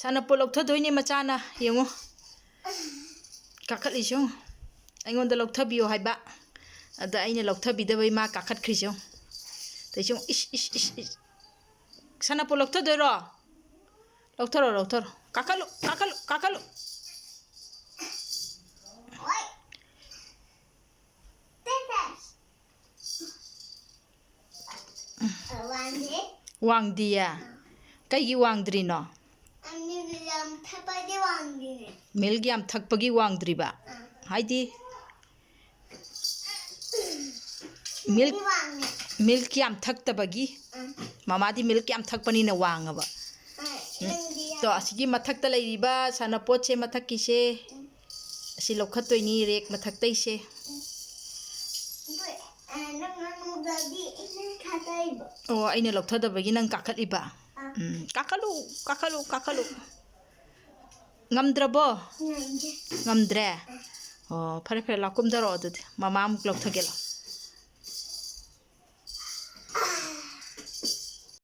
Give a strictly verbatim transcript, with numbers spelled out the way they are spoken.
ꯁꯥꯟꯅꯄꯣꯠ ꯂꯧꯊꯗꯣꯏꯅꯦ ꯃꯆꯥꯅ, ꯌꯦꯡꯉꯣ꯫ ꯀꯥꯈꯠꯂꯤꯁꯦ ꯌꯦꯡꯉꯣ꯫ ꯑꯩꯉꯣꯟꯗ ꯂꯧꯊꯕꯤꯌꯣ ꯍꯥꯏꯕ꯫ ꯑꯗ ꯑꯩꯅ ꯂꯧꯊꯕꯤꯗꯕꯩ ꯃꯥ ꯀꯥꯈꯠꯈ꯭ꯔꯤꯁꯦ ꯌꯦꯡꯉꯣ꯫ ꯇꯧꯏꯁꯦ ꯌꯦꯡꯉꯣ꯫ ꯏꯁ, ꯏꯁ, ꯏꯁ, ꯏꯁ꯫ ꯁꯥꯟꯅꯄꯣꯠ ꯂꯧꯊꯗꯣꯏꯔꯣ? ꯂꯧꯊꯔꯣ, ꯂꯧꯊꯔꯣ꯫ ꯀꯥꯈꯠꯂꯨ, ꯀꯥꯈꯠꯂꯨ, ꯀꯥꯈꯠꯂꯨ꯫ ꯋꯥꯡꯗꯦ꯫ ꯋꯥꯡꯗꯤꯌꯦ? ꯀꯩꯒꯤ ꯋꯥꯡꯗ꯭ꯔꯤꯅꯣ? ꯑ, ꯃꯤꯜꯛ ꯌꯥꯝ ꯊꯛꯄꯒꯤ ꯋꯥꯡꯗ꯭ꯔꯤꯅꯦ꯫ ꯃꯤꯜꯛ ꯌꯥꯝ ꯊꯛꯄꯒꯤ ꯋꯥꯡꯗ꯭ꯔꯤꯕ? ꯑꯥ꯫ ꯍꯥꯏꯗꯤ? ꯃꯤꯜꯛ, ꯃꯤꯜꯛ ꯋꯥꯡꯉꯦ꯫ ꯃꯤꯜꯛ ꯌꯥꯝ ꯊꯛꯇꯕꯒꯤ? ꯑꯥ꯫ ꯃꯃꯥꯗꯤ ꯃꯤꯜꯛ ꯌꯥꯝ ꯊꯛꯄꯅꯤꯅ ꯋꯥꯡꯉꯕ꯫ ꯑꯥ, ꯎꯝ꯫ ꯅꯪꯗꯤ ꯌꯥꯝ ꯇꯣ, ꯑꯁꯤꯒꯤ ꯃꯊꯛꯇ ꯂꯩꯔꯤꯕ ꯁꯥꯟꯅꯄꯣꯠꯁꯦ ꯃꯊꯛꯀꯤꯁꯦ, ꯎꯝ꯫ ꯑꯁꯤ ꯂꯧꯈꯠꯇꯣꯏꯅꯤ ꯔꯦꯛ ꯃꯊꯛꯇꯩꯁꯦ꯫ ꯑꯗꯨ, ꯑ, ꯅꯪ ꯉꯥꯅꯨꯗꯗꯤ ꯑꯩꯅ ꯊꯥꯗꯩꯕ꯫ ꯑꯣ, ꯑꯩꯅ ꯂꯧꯊꯗꯕꯒꯤ ꯅꯪ ꯀꯥꯈꯠꯂꯤꯕ? ꯑꯥ꯫ ꯎꯝ, ꯀꯥꯈꯠꯂꯨ, ꯀꯥꯈꯠꯂꯨ, ꯀꯥꯈꯠꯂꯨ꯫ ꯉꯝꯗ꯭ꯔꯕꯣ? ꯉꯝꯗꯦ꯫ ꯉꯝꯗ꯭ꯔꯦ? ꯑꯣ, ꯐꯔꯦ, ꯐꯔꯦ, ꯂꯥꯎ, ꯀꯨꯝꯊꯔꯛꯑꯣ ꯑꯗꯨꯗꯤ꯫ ꯃꯃꯥ ꯑꯃꯨꯛ ꯂꯧꯊꯒꯦ, ꯂꯥꯎ꯫